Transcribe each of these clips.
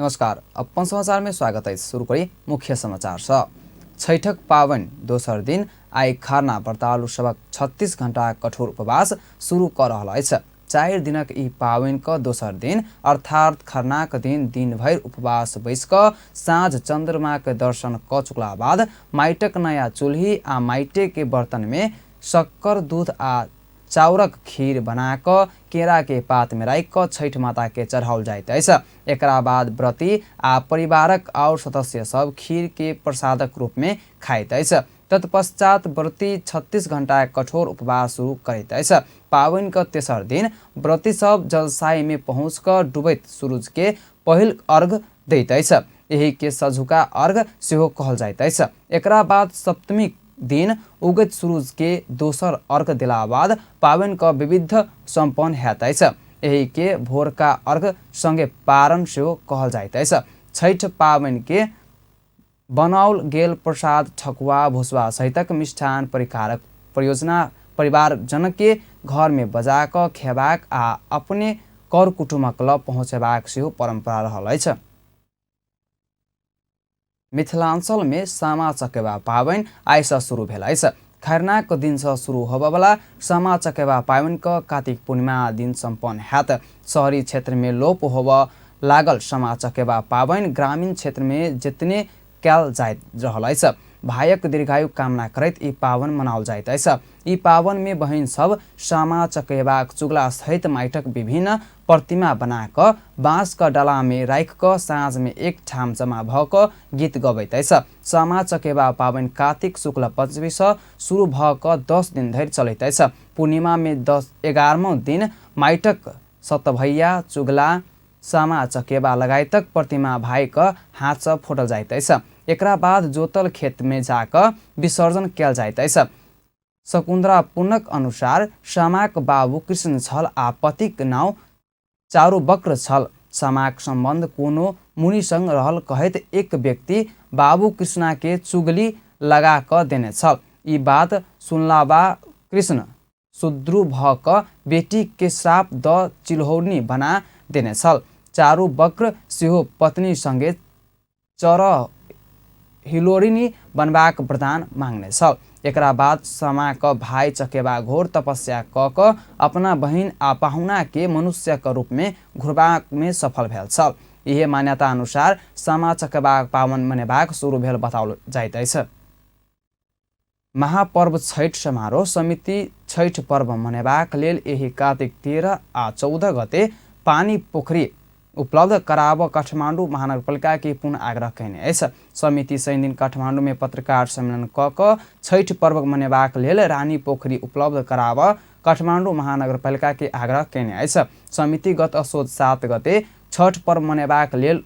नमस्कार, अपन समाचार में स्वागत है। शुरू करी मुख्य समाचार सँ। छठक पावन दोसर दिन आइ खरना व्रतालु सभक 36 घंटा कठोर उपवास शुरू क रहल अछि। 4 दिनक ई पावन क दोसर दिन अर्थात खरनाक दिन दिनभरि उपवास बैस क साँझ चंद्रमा के दर्शन क चुकला बाद माइटक नया चूल्ही आ माइटे के बर्तन में शक्कर, दूध आ चाउरक खीर बना क केरा के पात में राखि क छठि माता के चढ़ाओल जाइत अछि। एकरा बाद व्रती आ परिवारक और सदस्य सब खीर के प्रसादक रूप में खाइत अछि। तत्पश्चात व्रती 36 घंटा कठोर उपवास शुरू करैत अछि। पावन क तेसर दिन व्रती सब जलसाय में पहुँच क डूबैत सूरज के पहिल अर्घ दैत अछि। एहि के सझुका अर्घ सेहो कहल जाइत अछि। एकरा बाद सप्तमी दिन उगैत सूरज के दोसर अर्घ देला बाद पावन क विविध सम्पन्न होयत अछि। एहि के भोरका अर्घ संगे पारण सेहो कहल जाइत अछि। छठि पावन के बनाओल गेल प्रसाद ठकुआ, भुसवा सहितक मिष्ठान परिकारक परियोजना परिवारजन के घर में बजा क खेबाक आ अपने कर कुटुम्बक ल पहुँचेबाक सेहो परंपरा रहल अछि। मिथिलांचल में सामा चकेवा पाबनि आइ सँ शुरू भेल अछि। खरनाक दिन सँ शुरू होबयवला सामा चकेवा पाबनि क कार्तिक पूर्णिमा दिन सम्पन्न हैत। शहरी क्षेत्र में लोप होबय लागल सामा चकेवा पाबनि ग्रामीण क्षेत्र में जितने कयल जाइत रहल अछि। भायक दीर्घायु कामना करैत ई पाबनि मनाओल जाइत अछि। ई पाबनि में बहिन सब सामा चकेवाक चुगला सहित माटिक विभिन्न प्रतिमा बना क बाँस क डाला में राखि क साँझ में एक ठाम जमा भ क गीत गबैत अछि। सामा चकेवा पाबनि कार्तिक शुक्ल पंचमी सँ शुरू भ क 10 दिन धरि चलैत अछि। पूर्णिमा में 11वां दिन माटिक सतभैया, चुगला, सामा चकेवा लगायतक प्रतिमा भाई क हाथ सँ फोटल जाइत अछि। एकरा बाद जोतल खेत में जा क विसर्जन कयल जाइत अछि। शकुंतला पुनक अनुसार सामाक बाबू कृष्ण छल आ पतिक नाउँ चारुवक्र छल। सामाक सम्बन्ध कोनो मुनि संग रहल कहैत एक व्यक्ति बाबू कृष्णा के चुगली लगा क देने छल। ई बात सुनला बा कृष्ण सुद्रू भ क बेटी के श्राप द चिल्हौनी बना देने छल। चारुवक्र सेहो पत्नी संगे चर हिलोरिनी बनबाक वरदान मांगने छल। एकरा बाद सामा क भाई चकेवा घोर तपस्या क क अपना बहिन आ पाहुना के मनुष्य क रूप में घुरबाक में सफल भेल छल। इहे मान्यता अनुसार सामा चकेवा पावन मनेबाक शुरू भेल बताओल जाइत अछि। महापर्व छठि समारोह समिति छठि पर्व मनेबाक लेल एहि कार्तिक 13 आ 14 गते पानी पोखरी उपलब्ध कराब काठमाडौँ महानगरपालिका के पुनः आग्रह कयने अछि। समिति शनिदिन काठमाडौँ में पत्रकार सम्मेलन क क छठि पर्व मनेबाक लेल रानी पोखरी उपलब्ध कराब काठमाडौँ महानगरपालिका के आग्रह कयने अछि। समिति गत असोज 7 गते छठ पर्व मनेबाक लेल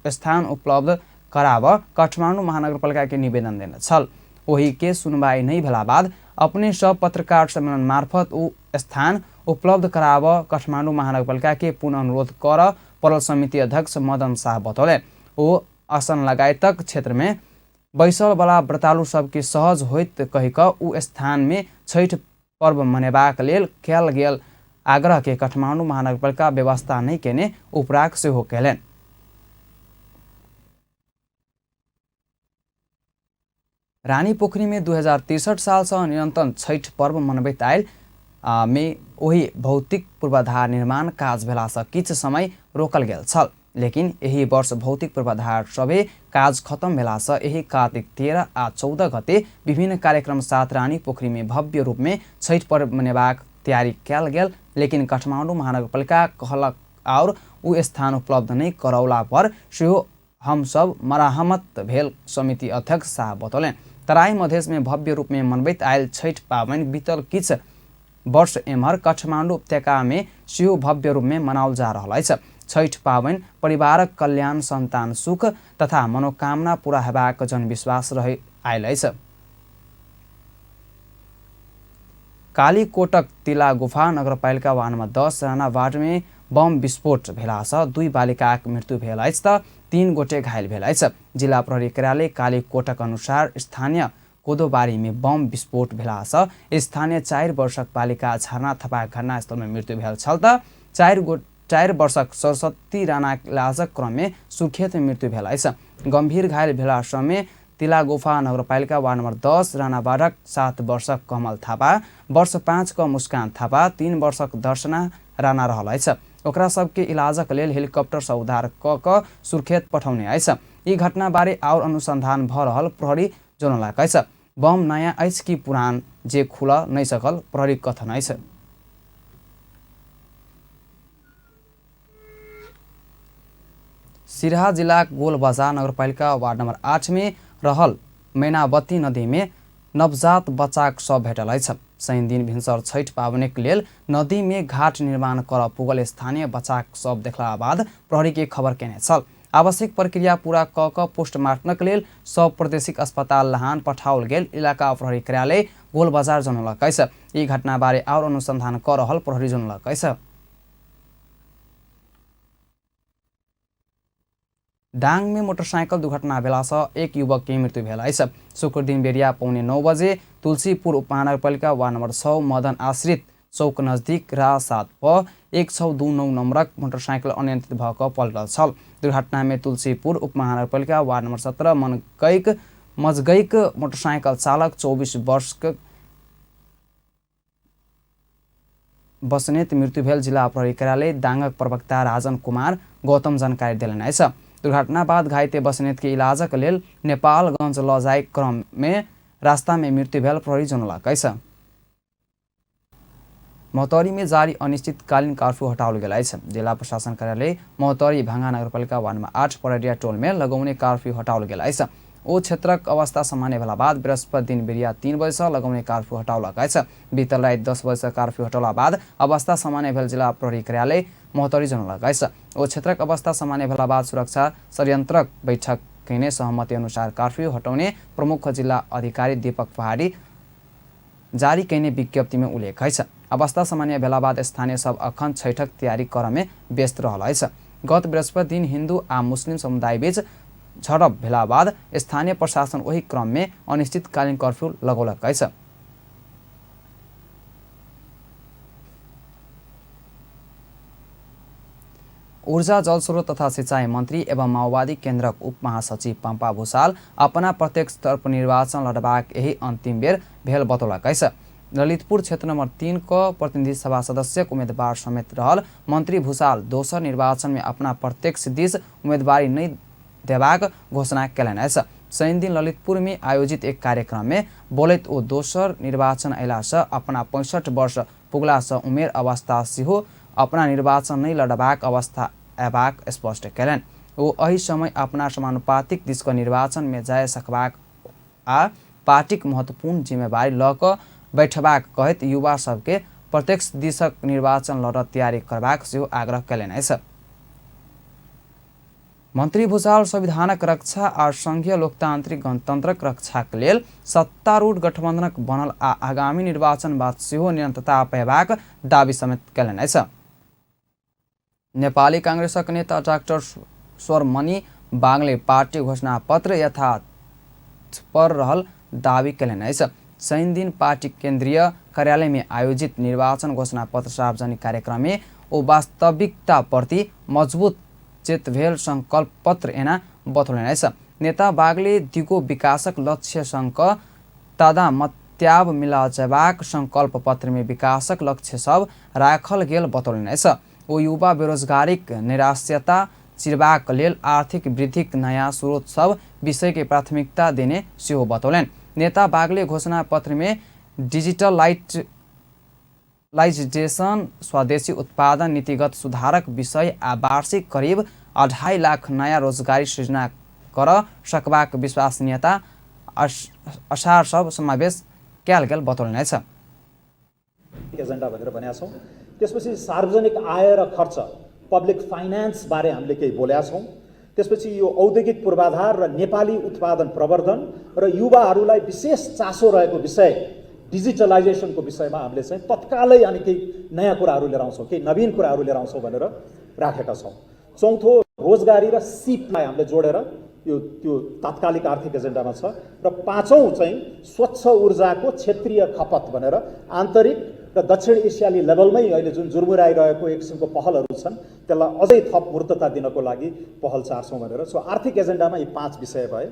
स्थान उपलब्ध कराब काठमाडौँ महानगरपालिका के निवेदन देने छल। ओहि के सुनवाई नहीं भेला बाद अपने सब पत्रकार सम्मेलन मार्फत उ स्थान उपलब्ध कराब काठमाडौँ महानगरपालिका के पुनः अनुरोध कर पड़ल समिति अध्यक्ष मदन शाह बतौले। ओ आसन लगायतक क्षेत्र में बैसल वाला व्रतालु सबके सहज होइत कहि क उ स्थान में छठि पर्व मनेबाक लेल कयल गेल आग्रह के काठमाडौँ महानगरपालिका व्यवस्था नहीं केने उपराग सेहो कयलनि। रानी पोखरी में 2063 साल से निरंतर छठि पर्व मनबैत आयल में ओहि भौतिक पूर्वाधार निर्माण काज भेला से किछु समय रोकल गेल छल, लेकिन एहि वर्ष भौतिक पूर्वाधार सभे काज खत्म भेला से एहि कार्तिक 13 आ 14 गते विभिन्न कार्यक्रम साथ रानी पोखरी में भव्य रूप में छठि पर्व मनेबाक तैयारी कयल गेल, लेकिन काठमाडौँ महानगरपालिका कहलक और उ स्थान उपलब्ध नहीं करौला पर सेहो हम सब मराहमत भेल समिति अध्यक्ष शाह बतौलनि। तराई मधेश में भव्य रूप में मनबैत आयल छठि पाबनि बीतल किछु वर्ष एम्हर काठमाडौँ उपत्यका में सेहो भव्य रूप में मनाओल जा रहल अछि। छठि पाबनि परिवारक कल्याण, संतान सुख तथा मनोकामना पूरा हेबाक जनविश्वास रहि आयल अछि। कालीकोटक तिला गुफा नगरपालिका वार्ड नम्बर 10 राणा वार्ड में बम विस्फोट भेलासँ 2 बालिकाक मृत्यु भेल अछि त 3 गोटे घायल भेल अछि। जिला प्रहरी कार्यालय कालीकोटक अनुसार स्थानीय कोदोबारी में बम विस्फोट भेलासँ स्थानीय 4 वर्षक बालिका झरना थापाक घटनास्थलमे मृत्यु भेल छल त 4 4 वर्षक सरस्वती राणा इलाजक क्रममे सुर्खेतमे मृत्यु भेल अछि। गम्भीर घायल भेला समय तिलागोफा नगरपालिका वार्ड नम्बर 10 राणाबाडक 7 वर्षक कमल थापा, वर्ष 5 क मुस्कान थापा, 3 वर्षक दर्शना राणा रहल अछि। ओकरा सबके इलाजक लेल हेलिकॉप्टर सँ उद्धार क क सुर्खेत पठौने अछि। ई घटना बारे और अनुसंधान भ रहल प्रहरी जनौलक अछि। बम नयाँ अछि कि पुरान जे खुल नहि सकल प्रहरी कथन अछि। सिरहा जिलाक गोलबजार नगरपालिका वार्ड नम्बर 8 में रहल मैनावती नदी में नवजात बच्चाक शव भेटल अछि। शनि दिन भिनसर छठि पाबनिक लेल नदी में घाट निर्माण कर पुगल स्थानीय बच्चाक शव देखला बाद प्रहरी के खबर केने छल। आवश्यक प्रक्रिया पूरा क क पोस्टमार्टमक लेल शव प्रादेशिक अस्पताल लहान पठाओल गेल इलाका प्रहरी कार्यालय गोलबजार जनौलक अछि। ई घटना बारे और अनुसंधान क रहल प्रहरी जनौलक अछि। दाङ में मोटरसाइकिल दुर्घटना भेलासँ एक युवक के मृत्यु भेल अछि। शुक्र दिन बेरिया 8:45 बजे तुलसीपुर उपमहानगरपालिका वार्ड नम्बर 6 मदन आश्रित चौक नजदीक रा 7 प 1629 नम्बरक मोटरसाइकिल अनियंत्रित भऽ कऽ पलटल छल। दुर्घटना में तुलसीपुर उपमहानगरपालिका वार्ड नम्बर 17 मनगैक मजगैक मोटरसाइकिल चालक 24 वर्ष बस्नेत मृत्यु भेल जिला प्रहरी कार्यालय दाङक प्रवक्ता राजन कुमार गौतम जानकारी देलनि अछि। दुर्घटना बाद घाइते बस्नेत के इलाजक लेल नेपालगंज ल जाय क्रम में रास्ता में मृत्यु भेल प्रहरी जनौलक अछि। महोत्तरी में जारी अनिश्चितकालीन कर्फ्यू हटाओल गेल अछि। जिला प्रशासन कार्यालय महोत्तरी भांगा नगरपालिका वार्ड नम्बर 8 परडिया टोल में लगौने कर्फ्यू हटाओल गेल अछि। ओ क्षेत्रक अवस्था सामान्य भेला बाद बृहस्पति दिन बेरिया 3 बजेसँ लगौने कर्फ्यू हटाओलक अछि। बीतल राति 10 बजेसँ कर्फ्यू हटौला बाद अवस्था सामान्य भेल जिला प्रहरी कार्यालय महोत्तरी जनौलक अछि। ओ क्षेत्रक अवस्था सामान्य भेला बाद सुरक्षा षड्यंत्रक बैठक कयने सहमति अनुसार कर्फ्यू हटौने प्रमुख जिल्ला अधिकारी दीपक पहाडी जारी कयने विज्ञप्ति में उल्लेख अछि। अवस्था सामान्य भेला बाद स्थानीय सब अखन छैठक तैयारी करऽ में व्यस्त रहल अछि। गत बृहस्पति दिन हिन्दू आ मुस्लिम समुदाय बीच झड़प भेला बाद स्थानीय प्रशासन ओहि क्रम में अनिश्चितकालीन कर्फ्यू लगौलक अछि। ऊर्जा जलस्रोत तथा सिंचाई मंत्री एवं माओवादी केन्द्रक उप महासचिव पम्पा भूषाल अपना प्रत्यक्ष तर्फ निर्वाचन लड़बाक एहि अंतिम बेर भेल बतौलक अछि। ललितपुर क्षेत्र नंबर 3 क प्रतिनिधि सभा सदस्यक उम्मीदवार समेत रहल मंत्री भूषाल दोसर निर्वाचन में अपना प्रत्यक्ष दिस उम्मीदवारी नहि देबाक घोषणा कयलनि अछि। शनिदिन ललितपुर में आयोजित एक कार्यक्रम में बोलैत ओ दोसर निर्वाचन अयलासँ अपना 65 वर्ष पुगलासँ उमेर अवस्था सेहो अपना निर्वाचन नहि लड़बाक अवस्था अयबाक स्पष्ट कयलनि। ओ एहि समय अपना समानुपातिक दिसक निर्वाचन में जाय सकबाक आ पार्टीक महत्वपूर्ण जिम्मेवारी लऽ कऽ बैठबाक कहैत युवा सबके प्रत्यक्ष दिसक निर्वाचन लड़ऽ तैयारी करबाक सेहो आग्रह कयलनि अछि। मंत्री भूषाल संविधानक रक्षा आ संघीय लोकतांत्रिक गणतंत्रक रक्षाक लेल सत्तारूढ़ गठबंधनक बनल आ आगामी निर्वाचन बाद सेहो निरंतरता पयबाक दावी समेत कयलनि अछि। नेपाली कांग्रेसक नेता डाक्टर स्वरमणि बागले पार्टी घोषणा पत्र यथार्थ पर रहल दावी कयलनि अछि। शनिदिन पार्टी केंद्रीय कार्यालय में आयोजित निर्वाचन घोषणा पत्र सार्वजनिक कार्यक्रम में ओ वास्तविकता प्रति मजबूत चेत भेल संकल्प पत्र एना बतौलनि अछि। नेता बागले दिगो विकासक लक्ष्य संग तादामत्याब मिला जयबाक संकल्प पत्र में विकासक लक्ष्य सब राखल गेल बतौलनि अछि। ओ युवा बेरोजगारीक निराश्यता चिरबाक लेल आर्थिक वृद्धिक नयाँ स्रोत सब विषय के प्राथमिकता देने सेहो बतौलनि। नेता बागले घोषणा पत्र में डिजिटलाइजेशन, स्वदेशी उत्पादन, नीतिगत सुधारक विषय आ वार्षिक करीब 2.5 लाख नयाँ रोजगारी सृजना कर सकबाक विश्वसनीयता असार सब समावेश कयल गेल बतौलनि अछि। एजेन्डा भनेर भनेका छौँ। त्यसपछि सार्वजनिक आय र खर्च, पब्लिक फाइनेन्स बारे हामीले केही बोलेका छौँ। त्यसपछि यो औद्योगिक पूर्वाधार र नेपाली उत्पादन प्रवर्धन र युवाहरूलाई विशेष चासो रहेको विषय डिजिटलाइजेसनको विषयमा हामीले चाहिँ तत्कालै अनि केही नयाँ कुराहरू लिएर आउँछौँ, केही नवीन कुराहरू लिएर आउँछौँ भनेर राखेका छौँ। चौथो, रोजगारी र सिपलाई हामीले जोडेर यो त्यो तात्कालिक आर्थिक एजेन्डामा छ। र पाँचौँ चाहिँ स्वच्छ ऊर्जाको क्षेत्रीय खपत भनेर आन्तरिक र दक्षिण एसियाली लेभलमै अहिले जुन जुर्मुराइरहेको एक किसिमको पहलहरू छन् त्यसलाई अझै थप मूर्तता दिनको लागि पहल चार्छौँ भनेर। सो आर्थिक एजेन्डामा यी 5 विषय भए।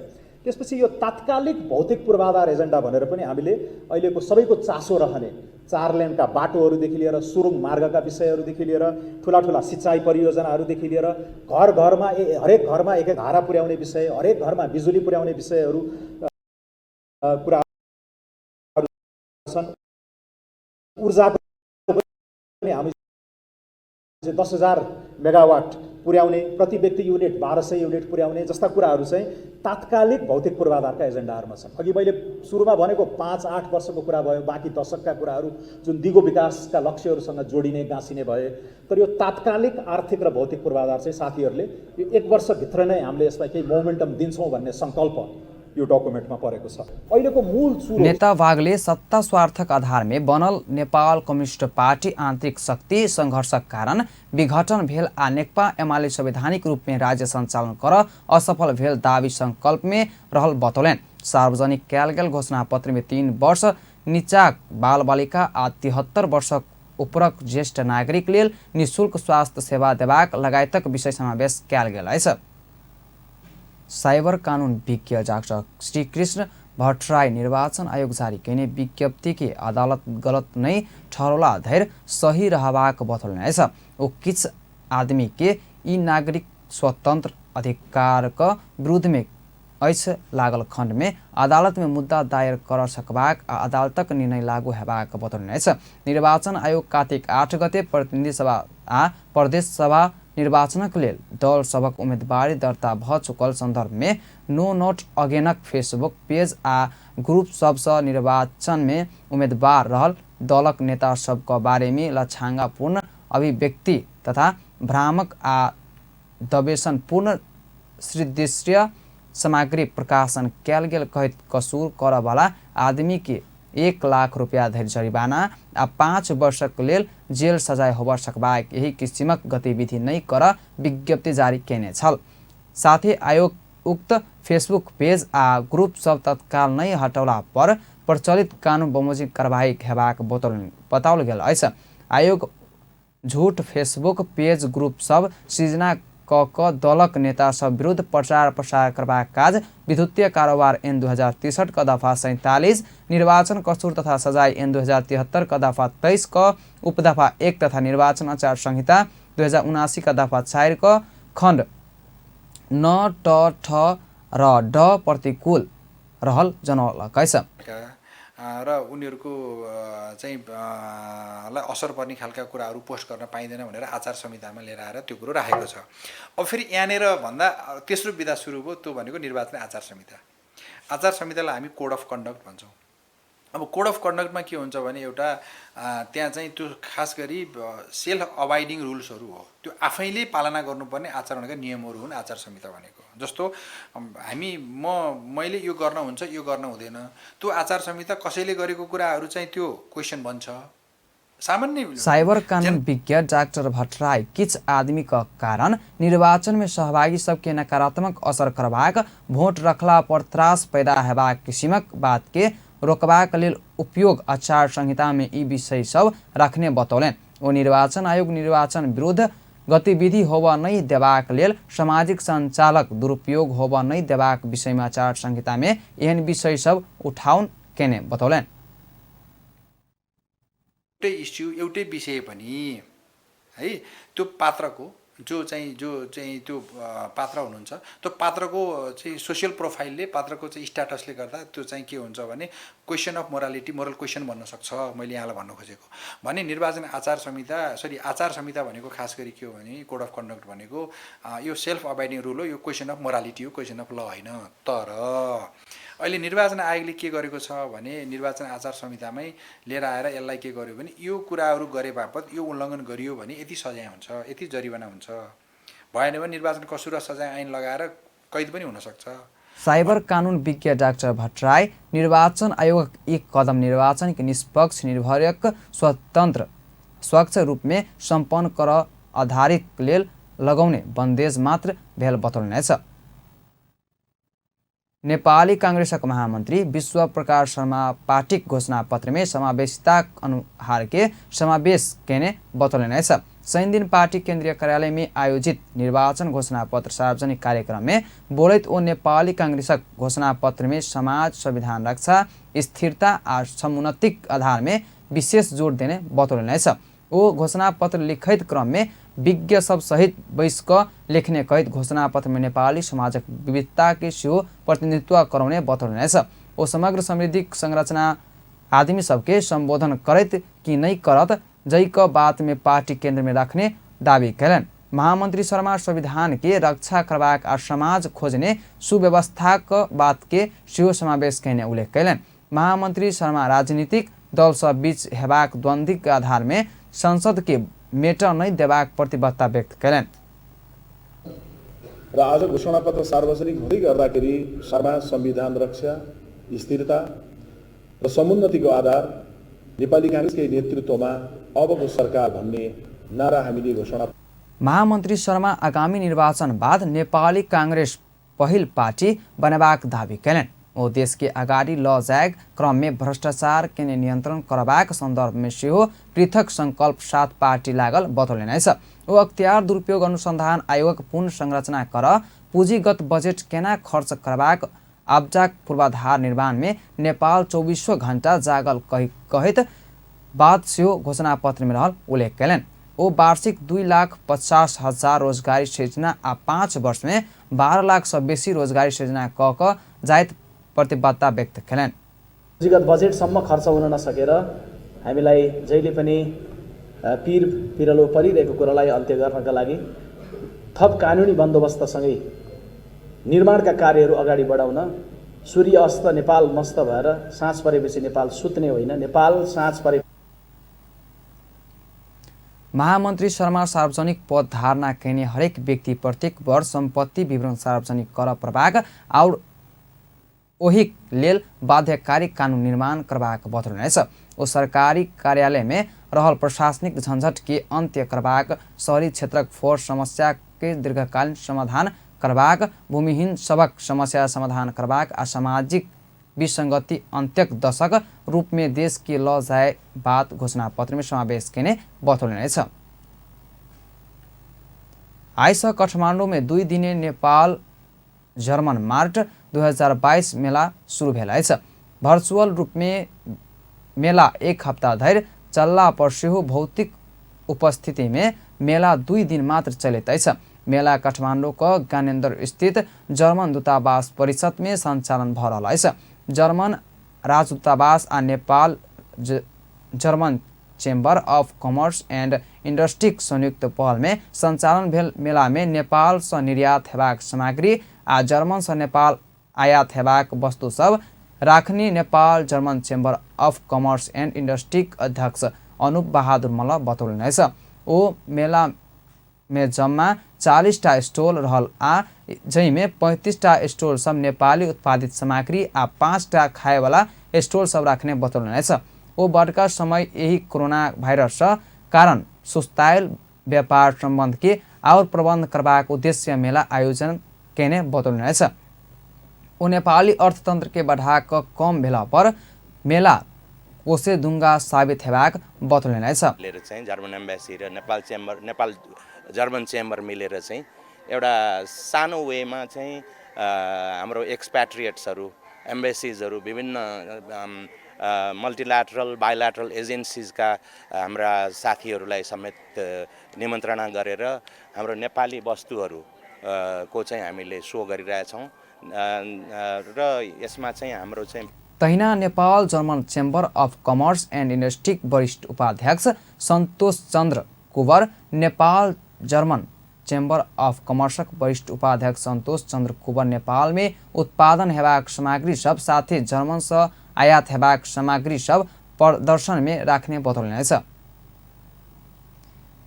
त्यसपछि यो तात्कालिक भौतिक पूर्वाधार एजेन्डा भनेर पनि हामीले अहिलेको सबैको चासो रहने 4 लेनका बाटोहरूदेखि लिएर सुरुङ मार्गका विषयहरूदेखि लिएर ठुला ठुला सिँचाइ परियोजनाहरूदेखि लिएर घर घरमा हरेक घरमा एक एक धारा पुर्याउने विषय, हरेक घरमा बिजुली पुर्याउने विषयहरू कुराहरू छन्। ऊर्जाको पनि हामी 10,000 मेगावाट पुर्याउने, प्रति व्यक्ति युनिट 1200 युनिट पुर्याउने जस्ता कुराहरू चाहिँ तात्कालिक भौतिक पूर्वाधारका एजेन्डाहरूमा छन्। अघि मैले सुरुमा भनेको 5-8 वर्षको कुरा भयो, बाँकी दशकका कुराहरू जुन दिगो विकासका लक्ष्यहरूसँग जोडिने गाँसिने भए। तर यो तात्कालिक आर्थिक र भौतिक पूर्वाधार चाहिँ साथीहरूले यो 1 वर्षभित्र नै हामीले यसलाई केही मोमेन्टम दिन्छौँ भन्ने सङ्कल्प यो डकुमेन्टमा परेको छ। अहिलेको मूल चुरो नेता वागले सत्ता स्वार्थक आधारमे बनल नेपाल कम्युनिस्ट पार्टी आन्तरिक शक्ति संघर्षक कारण विघटन भेल आ नेकपा एमाले संवैधानिक रूपमे राज्य सञ्चालन कर असफल भेल दावी संकल्पमे रहल बतौलनि। सार्वजनिक कयल गेल घोषणापत्रमे 3 वर्ष नीचाक बालबालिका आ 73 वर्षक उपरक ज्येष्ठ नागरिक लेल निःशुल्क स्वास्थ्य सेवा देबाक लगायतक विषय समावेश कयल गेल अछि। साइबर कानून विज्ञ डाक्टर श्रीकृष्ण भट्टराई निर्वाचन आयोग जारी कयने विज्ञप्ति के अदालत गलत नै ठहरौला धरि सही रहबाक बतौलनि अछि। ओ किछु आदमी के ई नागरिक स्वतंत्र अधिकारक विरुद्ध में अछि लागल खंड में अदालत में मुद्दा दायर कर सकबाक आ अदालतक निर्णय लागू हेबाक बतौलनि अछि। निर्वाचन आयोग कार्तिक 8 गते प्रतिनिधि सभा आ प्रदेश सभा निर्वाचनक लेल दल सभक उम्मीदवारी दर्ता भ चुकल संदर्भ में नो नोट अगेनक फेसबुक पेज आ ग्रुप सबसँ निर्वाचन में उम्मीदवार रहल दलक नेता सबक बारे में लछांगापूर्ण अभिव्यक्ति तथा भ्रामक आ दवेषणपूर्ण सदृश्य सामग्री प्रकाशन कयल गेल कहैत कसूर करऽवला आदमी के 1 लाख रुपया धरि जरिवाना आ 5 वर्षक लेल जेल सजाय होबऽ सकबाक एहि किसिमक गतिविधि नहि कर विज्ञप्ति जारी केने छल। साथै आयोग उक्त फेसबुक पेज आ ग्रुप सब तत्काल नहि हटौला पर प्रचलित कानून बमोजिम कारबाही हेबाक बताओल गेल अछि। आयोग झूठ फेसबुक पेज ग्रुप सब सृजना क क दलक नेता सब विरुद्ध प्रचार प्रसार करबाक काज विद्युतीय कारोबार एन 2063 क दफा 47, निर्वाचन कसूर तथा सजाय एन 2073 क दफा 23 क उपदफा 1 तथा निर्वाचन आचार संहिता 2079 क दफा 4 क खण्ड न ट ठ र ड प्रतिकूल रहल जनौलक अछि। र उनीहरूको चाहिँ लाई असर पर्ने खालका कुराहरू पोस्ट गर्न पाइँदैन भनेर आचार संहितामा लिएर आएर त्यो कुरो राखेको छ। अब फेरि यहाँनिर भन्दा तेस्रो विधा सुरु भयो, त्यो भनेको निर्वाचन आचार संहिता। आचार संहितालाई हामी कोड अफ कन्डक्ट भन्छौँ। अब कोड अफ कन्डक्टमा के हुन्छ भने एउटा त्यहाँ चाहिँ त्यो खास गरी सेल्फ अबाइडिङ रुल्सहरू हो, त्यो आफैले पालना गर्नुपर्ने आचरणका नियमहरू हुन् आचार संहिता भनेको। जस्तो हामी मैले यो गर्न हुन्छ यो गर्न हुँदैन, त्यो आचार संहिता कसैले गरेको कुराहरू चाहिँ त्यो क्वेसन बन्छ। सामान्य साइबर कानून विज्ञ डाक्टर भट्टराई किछ आदमी क कारण निर्वाचन में सहभागी सबके नकारात्मक असर करबाक, भोट रखला पर त्रास पैदा हेबाक किसिमक बात के रोकबाक लेल उपयोग आचार संहिता में ई विषय सब रखने बतौलनि। ओ निर्वाचन आयोग निर्वाचन विरुद्ध गतिविधि होबऽ नहि देबाक लेल सामाजिक संचालक दुरुपयोग होबऽ नहि देबाक विषय में आचार संहिता में एहन विषय सब उठाउन केने बतौलनि। एउटै इस्यु एउटै विषय पनि है त्यो पात्रको जो चाहिँ त्यो पात्र हुनुहुन्छ त्यो पात्रको चाहिँ सोसियल प्रोफाइलले पात्रको चाहिँ स्ट्याटसले गर्दा त्यो चाहिँ के हुन्छ भने question of morality, moral question बन्न सक्छ। मैले यहाँलाई भन्नु खोजेको भने निर्वाचन आचार संहिता सरी आचार संहिता भनेको खास गरी के हो भने कोड अफ कन्डक्ट भनेको यो सेल्फ अबाइडिङ रुल हो, यो क्वेसन अफ मोरालिटी हो, क्वेसन अफ ल होइन। तर अहिले निर्वाचन आयोगले के गरेको छ भने निर्वाचन आचार संहितामै लिएर आएर यसलाई के गर्यो भने यो कुराहरू गरे बापत यो उल्लङ्घन गरियो भने यति सजाय हुन्छ, यति जरिवाना हुन्छ, भएन भने निर्वाचन कसुर र सजाय ऐन लगाएर कैद पनि हुनसक्छ। साइबर कानून विज्ञ डाक्टर भट्टराई निर्वाचन आयोग एक कदम निर्वाचन के निष्पक्ष निर्भयक स्वतंत्र स्वच्छ रूप में सम्पन्न कर आधारित लेल लगौने बन्देज मात्र भेल बतौलनि अछि। नेपाली कांग्रेसक महामंत्री विश्व प्रकाश शर्मा पार्टीक घोषणा पत्र में समावेशिता अनुहार के समावेश केने बतौलनि अछि। शनिदिन पार्टी केंद्रीय कार्यालय में आयोजित निर्वाचन घोषणा पत्र सार्वजनिक कार्यक्रम में बोलैत ओ नेपाली कांग्रेसक घोषणा पत्र में समाज, संविधान रक्षा, स्थिरता आ समुन्नतिक आधार में विशेष जोड़ देने बतौलनि अछि। ओ घोषणा पत्र लिखैत क्रम में विज्ञ सब सहित बैस कऽ लेखने कहैत घोषणा पत्र में नेपाली समाजक विविधता के सेहो प्रतिनिधित्व करौने बतौलनि अछि। ओ समग्र समृद्धिक संरचना आदमी सबके संबोधन करैत कि नहि करत जैक बात में पार्टी केंद्र में रखने दावी कयलनि। महामंत्री शर्मा संविधान के रक्षा करबाक आ समाज खोजने सुव्यवस्थाक बात के सेहो समावेश कयने उल्लेख कयलनि। महामंत्री शर्मा राजनीतिक दल सब बीच हेबाक द्वंद्वीक आधार में संसद के मेटऽ नहि देबाक प्रतिबद्धता व्यक्त कयलनि। र आज घोषणापत्र सार्वजनिक हुँदै गर्दाखेरि शर्मा संविधान रक्षा, स्थिरता र समुन्नतिको आधार नेपाली कांग्रेसकै नेतृत्वमा अबको सरकार भन्ने नारा हामीले घोषणा। महामंत्री शर्मा आगामी निर्वाचन बाद नेपाली कांग्रेस पहिल पार्टी बनेबाक दावी कयलनि। ओ देश के अगाडि ल जायक क्रम में भ्रष्टाचार के नियंत्रण करबाक संदर्भ में सेहो पृथक संकल्प साथ पार्टी लागल बतौलनि अछि। ओ अख्तियार दुरुपयोग अनुसंधान आयोगक पुनः संरचना कर पूंजीगत बजेट केना खर्च करबाक आब्जाक पूर्वाधार निर्माण में नेपाल 24 घण्टा जागल कहैत बात सेहो घोषणा पत्र में रहल उल्लेख कयलनि। ओ वार्षिक 2,50,000 रोजगारी सृजना आ 5 वर्ष में 12 लाख सँ बेसी रोजगारी सृजना कऽ कऽ जाइत प्रतिबद्धता व्यक्त कयलनि। पूंजीगत बजेटसम्म खर्च हुन नसकेर हामीलाई जहिले पनि पिर पिरलो परिरहेको कुरालाई अन्त्य गर्नका लागि थप कानुनी बन्दोबस्तसँगै निर्माणका कार्यहरू अगाडि बढाउन सूर्य अस्त नेपाल मस्त भएर साँझ परेपछि नेपाल सुत्ने होइन, नेपाल साँझ परे। महामंत्री शर्मा सार्वजनिक पद धारणा कयने हरेक व्यक्ति प्रत्येक वर्ष सम्पत्ति विवरण सार्वजनिक कर पर्बाक आओर ओहि लेल बाध्यकारी कानून निर्माण करबाक बतौलनि अछि। ओ सरकारी कार्यालय में रहल प्रशासनिक झंझट के अंत्य करबाक, शहरी क्षेत्रक फोहोर समस्या के दीर्घकालीन समाधान करबाक, भूमिहीन सबक समस्या समाधान करबाक आ सामाजिक विसंगति अंत्यक दशक रूप में देश के ल जाए बात घोषणा पत्र में समावेश केने बतौलनि अछि। आइसँ काठमाडौँ में 2 दिने नेपाल जर्मन मार्ट 2022 मेला शुरू भेल अछि। वर्चुअल रूप में मेला 1 हप्ता धरि चलला पर सेहो भौतिक उपस्थिति में मेला 2 दिन मात्र चलैत अछि। मेला काठमाडौँ क ज्ञानेन्द्र स्थित जर्मन दूतावास परिषद में संचालन भऽ रहल अछि। जर्मन राजदूतावास आ Nepal German chamber of commerce and इंडस्ट्रीक संयुक्त पहल में संचालन भेल मेला में नेपाल सँ निर्यात हेबाक सामग्री आ जर्मन सँ नेपाल आयात हेबाक वस्तु सब राखनी Nepal German chamber of commerce and इंडस्ट्रीक अध्यक्ष अनुप बहादुर मल्ल बतौलनि अछि। ओ मेला में जम्मा 40टा स्टॉल रहल आ जाहिमे 35टा स्टॉल सब नेपाली उत्पादित सामग्री आ 5टा खाएवाला स्टॉल सब राखने बतौलनि अछि। ओ बड़का समय एहि कोरोना वायरस कारण सुस्तायल व्यापार सम्बन्ध के आओर प्रबन्ध करबाक उद्देश्य मेला आयोजन केने बतौलनि अछि। ओ नेपाली अर्थतंत्र के बढ़ा कऽ कम भेला पर मेला कोसेदुंगा साबित हेबाक बतौलनि अछि। लिएर चाहिँ जर्मन एम्बेसी र Nepal chamber, Nepal German chamber मिलेर चाहिँ एउटा सानो वेमा चाहिँ हाम्रो एक्सप्याट्रिएट्सहरू, एम्बेसिजहरू, विभिन्न मल्टिल्याटरल बाइल्याटरल एजेन्सिजका हाम्रा साथीहरूलाई समेत निमन्त्रणा गरेर हाम्रो नेपाली वस्तुहरू को चाहिँ हामीले सो गरिरहेछौँ र यसमा चाहिँ हाम्रो चाहिँ। तहिना Nepal German chamber of commerce and इंडस्ट्रीक वरिष्ठ उपाध्यक्ष Santosh Chandra Kunwar, Nepal German chamber of कॉमर्सक वरिष्ठ उपाध्यक्ष संतोष चंद्र कुंवर नेपाल में उत्पादन हेबाक सामग्री सब साथे जर्मन सँ आयात हेबाक सामग्री सब प्रदर्शन में राखने बतौलनि अछि।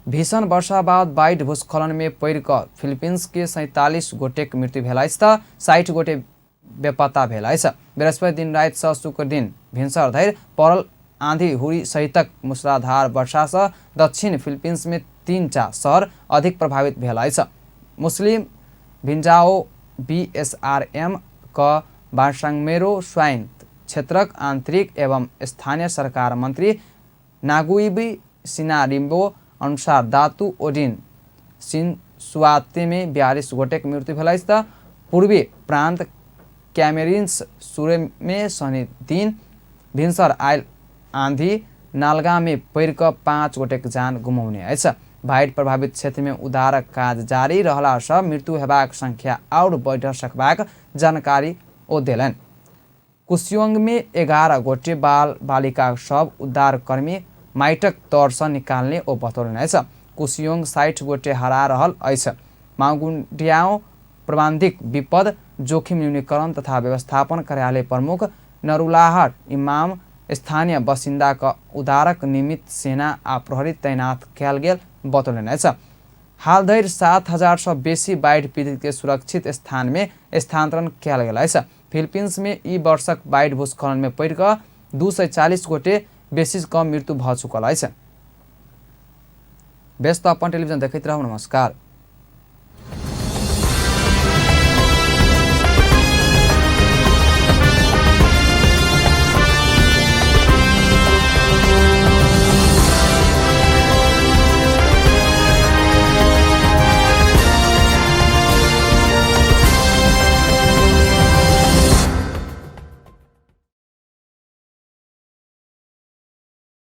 भीषण वर्षा बाद बाढ़ि भूस्खलन में पड़ि कऽ फिलीपींस के 47 गोटेक मृत्यु भेल अछि तऽ 60 गोटे बेपत्ता भेल अछि। बृहस्पति दिन राति सँ शुक्र दिन भिनसर धरि पड़ल आंधी हुरी सहितक मूसलाधार वर्षा सँ दक्षिण फिलीपींस में 3टा शहर अधिक प्रभावित भेल अछि। मुस्लिम भिंजाओ बीएसआरएम क बासाङमेरो स्वायत्त क्षेत्रक आन्तरिक एवं स्थानीय सरकार मन्त्री नागुइबी सिनारिम्बो अनुसार दातु ओडिन सिनसुआतेमे 42 गोटेक मृत्यु भेल अछि त पूर्वी प्रान्त क्यामेरिन्स सुरेमे शनि दिन भिन्सर आयल आंधी नालगामे पड़ि कऽ 5 गोटेक जान गुमौने अछि। बाढ़ि प्रभावित क्षेत्रमे उद्धारक काज जारी रहलासँ मृत्यु हेबाक संख्या आओर बढ़ि सकबाक जानकारी ओ देलनि। कुसियोंगमे 11 गोटे बाल बालिका सब उद्धारकर्मी माइटक तरसँ निकालने ओ बतौलनि अछि। कुसियोंग 60 गोटे हरा रहल अछि। मागुन्ड्याओ प्रबन्धिक विपद जोखिम न्यूनीकरण तथा व्यवस्थापन कार्यालय प्रमुख नरुलाहर इमाम स्थानीय बसिन्दाक उद्धारक निमित्त सेना आ प्रहरी तैनात कयल गेल बतौलनि अछि। हालधरि 7000 सँ बेसी बाढ़ि पीड़ित के सुरक्षित स्थान में स्थानांतरण कयल गेल अछि। फिलीपींस में ई वर्षक बाढ़ि भूस्खलन में पड़ि कऽ 240 गोटे बेसी कम मृत्यु भऽ चुकल अछि। व्यस्त अपन टेलिभिजन देखैत रहू। नमस्कार।